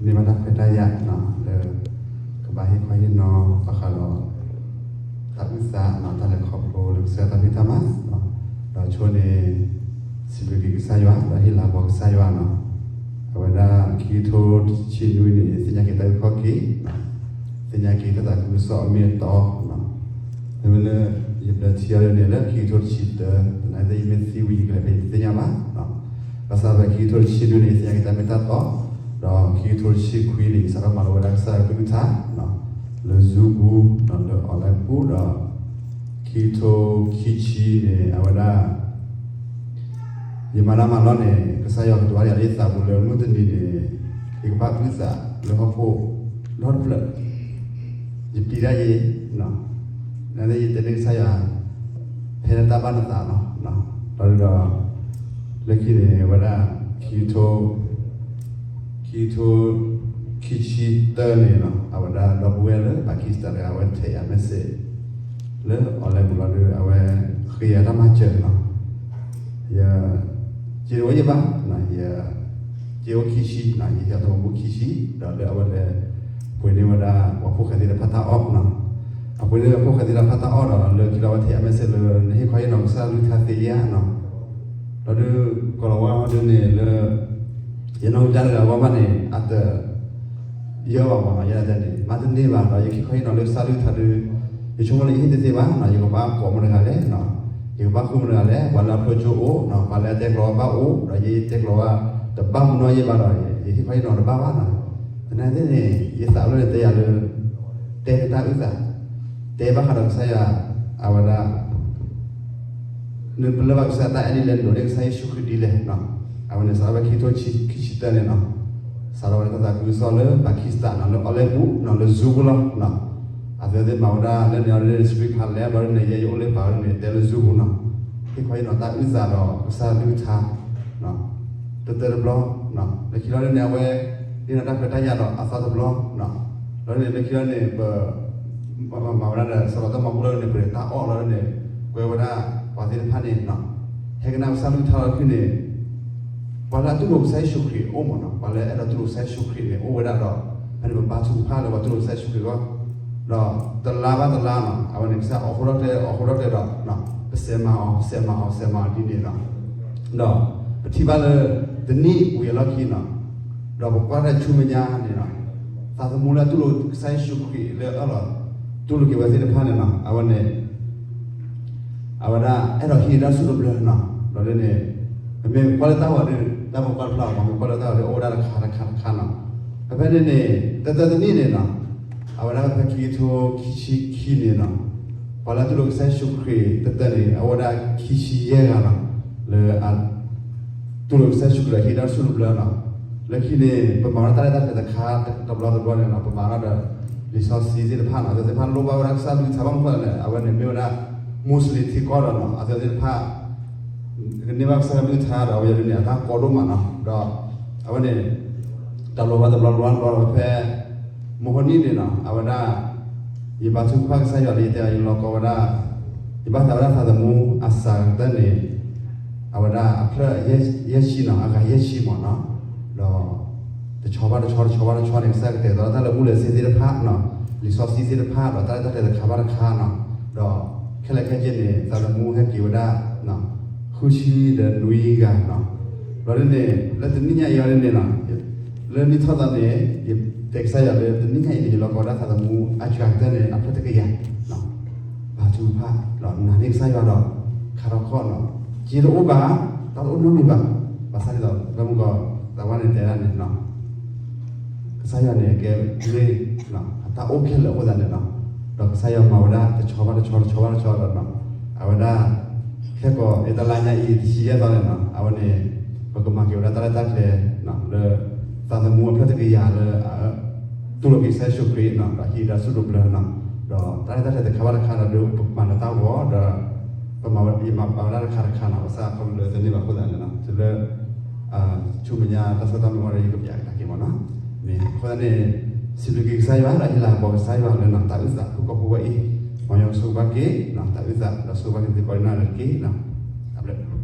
န့ၢ်ဘၣ်တၢ်ခွဲးတၢ်ယာ်လၢ ကဘၣ်ဟ့ၣ်ခီဟ့ၣ်နီၤဘၣ်ဃးဒီး တၢ်အုၣ်သး တၢ်လဲၤခီဖျိလၢကစၢ်ယွၤတၢ်ဖံးတၢ်မၤ, ဒီးဆိန့ၣ် စံးဘျုးက့ၤကစၢ်ယွၤ ဒီးဟ့ၣ်လၤကပီၤကစၢ်ယွၤန့ၣ်, အဝဲဒၣ်ခံကထိတဆံနွံန့ၣ် သ့ၣ်ညါက့ၤတၢ်အုၣ်ခီၣ်က့ၤ, သ့ၣ်ညါက့ၤတၢ်သးခုကစီၣ်အမ့ၢ်အတီ, မ့မ့ၢ်လၢ ယဘျၢထံအီၤဒ်န့ၣ် လၢခံကထိတဆံတၢ သနာ်က့ ယမ့ၢ်သံဝံၤ ယကလဲၤဖဲယတသ့ၣ်ညါဘၣ်. ဘၣ်ဆၣ်ဖဲခံကထိတဆံနွံန့ၣ် သ့ၣ်ညါက့ၤတၢ်မ့ၢ်တၢ်တီ, ဒီးခံကထိတဆံခွံန့ၣ် ယစးထီၣ်မၤလိဝဲဒၣ်ကစၢ်ယွၤကလုၢ်ကထါ လၢ Zoom ပူၤ လၢ online ပူၤဒီး ခံကထိခံဆံန့ၣ် အဝဲဒၣ် ယမၤတၢ်မၤလီၢ်န့ၣ် ကစၢ်ယွၤကတိၤတၢ်ဒီးယသးပူၤလၢမုၢ်တနံၤန့ၣ် ယကဘၣ်အုၣ်သးလၢဟီၣ်ခိၣ်ဒီတဖျၢၣ်, ယပျံၤတၢ်ယဲ, နာ်သက့ ယတဲန့ၢ်ကစၢ်ယွၤ ဖဲလၢတၢ်ဘၣ်နသးလီၤ. ဒီး လၢခံန့ၣ် အဝဲဒၣ် ခံကထိ ခံကထိခံဆံတၢန့ၣ်လီၤ, အဝဲဒၣ်ဒီပုၢ်ဝဲၢ်လၢ Pakistan တဂၤ အဝဲထဲးယၤ message လၢ online ပူၤလီၤဒီး အဝဲဃ့ယၤတၢ်မၤစၢၤန့ၣ်လီၤ. ယ စ့တဝဲယဘၣ်, ယ စ့အိၣ်ခံဆံ, ယဟဲသဝီဖိခံဆံ, ဒီးလၢအဝဲလဲၤပှ့ၤန့ၢ်ဝဲဒၣ် ပှၤဖိၣ်ဃဲသ့ၣ်တဖၣ်တၢ်အီၣ်န့ၣ်လီၤ. အပှ့ၤန့ၢ်ဝဲဖိၣ်ဃဲသ့ၣ်တဖၣ်တၢ်အီၣ်ဒီး လၢခံလီၤအဝဲထဲးယၤ message လၢ နဟ့ၣ်ခီဟ့ၣ်နီၤကစၢ်ယွၤကလုၢ်ကထါသ့ဧါန့ၣ်လီၤ. ဒီးဒုး ကိးလီၤဝဲဒ်န့ၣ်လၢ ယနီၢ်ကစၢ်တဂၤဝဲဘၣ်န့ၣ် အတ ယၢဘၣ်မးန့ၣ်လီၤ, ယဲဒၣ်န့ၣ် မၤတန့ၢ်ဘၣ်ဒီး ယဟ့ၣ်ခီဟ့ၣ်နီၤလၢကစၢ်ယွၤကလုၢ်ကထါဒီး ယဆိကမိၣ်လၢယဟ့ၣ်တသ့ဘၣ်န့ၣ်လီၤ, ယကဘၣ်ကိးမတၤတဂၤလဲၣ်န့ၣ်လီၤ, ယကဘၣ်ဃုမတၤတဂၤလဲၣ်, ပှၤလၢအဖျိကၠိအိၣ်န့ၣ်လီၤ, ပှၤလၢအတဲကျိာ်ဝဲဘၣ်အိၣ်, ဒီးယတဲကျိာ်ဝဲ တဘၣ်မနီၢ်ယဲဘၣ်ဒီး ယဟ့ၣ်ခီဟ့ၣ်နီၤတဘၣ်ဘၣ်န့ၣ်လီၤ. သနာ်က့န့ၣ် ယသးလၢန့ၣ်တဲယၤလၢ တဲက့ၤတၢ်အုၣ်သး, တဲဘၣ်ဃးဒီးကစၢ်ယွၤ အဝဲဒၣ် နပလၢၢ်ဘၣ်ကစၢ်ယွၤတၢ်အဲၣ်ဒ်လဲၣ်, နဒိးန့ၢ်ကစၢ်ယ့ၣ်ၡူးခရံာ်ဒ်လဲၣ်န့ၣ်လီၤ. အဝဲန့ၣ် စးထီၣ်ဖဲခံကထိခံဆံတၢန့ၣ်လီၤ. စးထီၣ်ဝဲဒၣ်တၢ်သးခုကစီၣ်လၢ Pakistan န့ၣ်လီၤ, လၢ online ပူၤန့ၣ်လီၤ, လၢ Zoom ပူၤလီၤ. အဝဲသ့ၣ်မၤဝဲဒၣ်လၢန့ၣ်အီၤဒ်န့ၣ် screen ဖးလဲၢ် ဘျီဒ်န့ၣ် ယဲယအိၣ်လၢပာ်ဝဲဒ်န့ၣ် တဲလၢ Zoom ပူၤန့ၣ်လီၤ. ဟ့ၣ်ခီဟ့ၣ်နီၤတၢ်အုၣ်သးဒီးကစၢ်ယွၤကလုၢ်ကထါ တတၢတဘျီ, လၢခံလီၤဒ်န့ၣ် အဝဲ ဟ့ၣ်နီၤတၢ်ခွဲးတၢ်ယာ်ဒီးအသီတဘျီ, လီၤဒ်န့ၣ် လၢခံလီၤန့ၣ် ပ မၤဝဲဒၣ်ဒီး စီၤပၤတၢ်မၤဘူၣ်လီၤဒ်န့ၣ် ပတၢ်အီၣ်လီၤဒ်န့ၣ် ကွဲဝဲဒၣ် ပှၤသ့ၣ်တဖၣ်န့ၣ် ဟဲကနၣ်ကစၢ်ကလုၢ်ကထါလီၤခံန့ၣ် ပှၤလၢအတူၢ်လိာ်ကစၢ်ယ့ၣ်ၡူးခရံာ်အိၣ်မးန့ၣ်လီၤ, ပှၤလၢအဲၣ်ဒိးတူၢ်လိာ်ကစၢ်ယ့ၣ်ၡူးခရံာ်န့ၣ် အိၣ်ဝဲဒၣ်ဒီး ဖဲန့ၣ်ပဘါထုကဖၣ်လၢပှၤတူၢ်လိာ်ကစၢ်ယ့ၣ်ၡူးခရံာ်အဂီၢ်, ဒီးတလါဘၣ်တလါန့ၣ်လီၤ အဝဲန့ၣ် ကစၢ်အီၣ်ဃိထီၣ်ကျဲ အီၣ်ဃိထီၣ်ကျဲဒီး ပစဲးမၤအီၤ စဲးမၤအီၤ စဲးမၤအီၤဒ်န့ၣ်လီၤ. ဒီးပထံၣ်ဘၣ်လၢ တနံၣ်ဝံၤအလီၢ်ခံန့ၣ်လီၤ, ဒီးပကွၢ်တၢ်ဆူမဲာ်ညါန့ၣ်လီၤ, သးသမူလၢအတူၢ်လိာ်ကစၢ်ယ့ၣ်ၡူးခရံာ်လၢအအၢၣ်လီၤတူၢ်လိာ်က့ၤဝဲသ့ၣ်တဖၣ်န့ၣ်လီၤ, အဝဲန့ၣ် အဝဲဒၣ်အဲၣ်ဒိးဟံးတၢ်စူၢ်တဘျၢန့ၣ်လီၤ, ဒီးဒ်န့ၣ် ပမ့ၢ်ကွၢ်လၢတၢ်ဂီၤဒီး တၢ်ပကွၢ်တဖျါအီၤ ပမ့ၢ်ကွၢ်လၢတၢ်ဂီၤဒီး အိၣ်ဝဲဒၣ်တခါတခါတခါန့ၣ်လီၤ. ဖဲဖဲန့ၣ်န့ၣ် တၢတၢတနံၣ်န့ၣ်လီၤ, အဝဲဒၣ်ဖဲခံကထိခံဆံခံန့ၣ်လီၤ, ပှၤလၢအတူၢ်လိာ်ကစၢ်ယ့ၣ်ၡူးခရံာ်တတၢန့ၣ် အအိၣ်ဝဲဒၣ်ခံဆံယဲၢ်ဂၤလီၤ, လၢအ တူၢ်လိာ်ကစၢ်ယ့ၣ်ၡူးခရံာ်ဒီးဟံးတၢ်စူၢ်တဘျၢန့ၣ်လီၤ. လၢခံန့ၣ် ပမၤဝဲဒၣ်တၢ်ရဲၣ်တၢ်ကျဲၤတခါတဘျီတဘျီန့ၣ်လီၤ, ပမၤဝဲဒၣ်ဒီး လံာ်စီဆှံသ့ၣ်တဖၣ်န့ၣ်လီၤ, အဝဲသ့ၣ်တဖၣ်လိၣ်ဘၣ်ဝဲဒၣ်ကစၢ်ဘျုးကထါဘၣ်မနုၤလဲၣ်, အဝဲန့ၣ်မ့ၢ်ဝဲဒၣ် Muslim ထံကီၢ်ဒီးန့ၣ်လီၤ, အဝဲသ့ၣ်တဖၣ် ကန့ၢ်ဘၣ်ကစၢ်ဘျုးကထါဒီး အဝဲန့ၣ် အတၢ်ကီဒိၣ်မးန့ၣ်လီၤ, ဒီး အဝဲန့ၣ် တၢ်လိၣ်ဘၣ်တဘျီတဘျီတဘျီဒီးဖဲ မုၢ်ဟိနံၣ်န့ၣ်လီၤ, အဝဲဒၣ် ယဘါထုကဖၣ်ကစၢ်ယွၤလၢယတဲအီၤ ယလီၤကီဝဲဒၣ် ယဘၣ်သးဝဲဒၣ်သးသမူအစှၤကတၢၢ်န့ၣ် အဝဲဒၣ်အဖျၢၣ်ယဲၢ်ဆံန့ၣ်လီၤ, အဂၤယဲၢ်ဆံမးန့ၣ်လီၤ, ဒီး တဆီဘၣ်တဆီ တဆီဘၣ်တဆီန့ၣ် ကစၢ်ကတဲာ်ကတီၤတၢ်လၢဘူၣ်လဲၤစ့သ့ၣ်တဖၣ်န့ၣ်လီၤ, လံာ်စီဆှံသ့ၣ်တဖၣ် ဒီးတၢ်ရဲၣ်တၢ်ကျဲၤတခါဘၣ်တခါန့ၣ်လီၤ, ဒီး ခဲလၢာ်ခဲဆ့န့ၣ် သးသမူဟဲက့ၤဝဲဒၣ် ဃုဆံဒီးနွံဂၤန့ၣ်လီၤ, ဘျီဒ်န့ၣ် လၢတနံၣ်ညါအံၤအီၤဒ်န့ၣ်လီၤ လၢနံၣ်ထီၣ်သီန့ၣ် ယတဲကစၢ်ယွၤလၢတနံၣ်ညါအံၤန့ၣ် ယလီၤကီဝဲဒၣ်သးသမူအစှၤကတၢၢ်န့ၣ် အဖျၢၣ်တကယၤ, ဘါထုကဖၣ် ဒီးနာ်န့ၢ်ကစၢ်ယွၤဒီး ခါထီၣ်ခီၣ်န့ၣ်လီၤ, စ့တအိၣ်ဘၣ်, တၢ်တအိၣ်နီတမံၤဘၣ်, ဘၣ်ဆၣ်ဒ်သိး လၢမုၢ်ကီး သးဝါန့ၣ်တဲဒၣ်န့ၣ်လီၤ ကစၢ်ယွၤန့ၣ် ကဲမ့ၢ် အတၢ်အိၣ်ခဲလၢာ်အဃိသတးန့ၣ်လီၤ, ဒီးကစၢ်ယွၤမၤဝဲဒၣ်တဆီဘၣ်တဆီ တဆီဘၣ်တဆီဒီး အဝဲဒၣ် ခဲကိာ်အတလါညါအံၤ တဆံယဲၢ်သီန့ၣ်လီၤ, အဝဲန့ၣ် ပကမၤက့ၤဝဲဒၣ်တၢ်ရဲၣ်တၢ်ကျဲၤ လၢ သးသမူအဖျၢၣ်တကယၤလၢ တူၢ်လိာ်က့ၤကစၢ်ယ့ၣ်ၡူးခရံာ်န့ၣ်လီၤ, ဒီးဟံးတၢ်စူၢ်တဘျၢန့ၣ်လီၤ, ဒီးတၢ်ရဲၣ်တၢ်ကျဲၤတခါဘၣ်တခါဒီး ပမၤလၢတၢ်ဂီၤဒီး ပမၤဝဲ ယမၤပာ်ဝဲဒၣ်တခါတခါန့ၣ်လီၤ, ဘၣ်ဆၣ်ခီဖျိလၢတန့ၢ်ဘၣ်အဃိသတးန့ၣ်လီၤ, တုၤလၢ ဆူမဲာ်ညါတၢ်စိတၢ်ကမီၤဒီး ယကပျးကဒါက့ၤမးန့ၣ်လီၤ, အဃိသတးန့ၣ် စံးဘျုးက့ၤကစၢ်ယွၤဒီးဟ့ၣ်လၤကပီၤကစၢ်ယွၤလၢန့ၣ်လီၤ တၢ်အုၣ်သးဖုၣ်ကိာ်ဖိဝဲအံၤ, မ်ယွၤဆိၣ်ဂ့ၤဘၣ်က့ၤ တၢ်အုၣ်သးဒီးဆိၣ်ဂ့ၤဘၣ်က့ၤသုကိးဂၤဒဲးန့ၣ်တက့ၢ်, တၢ်ဘျုး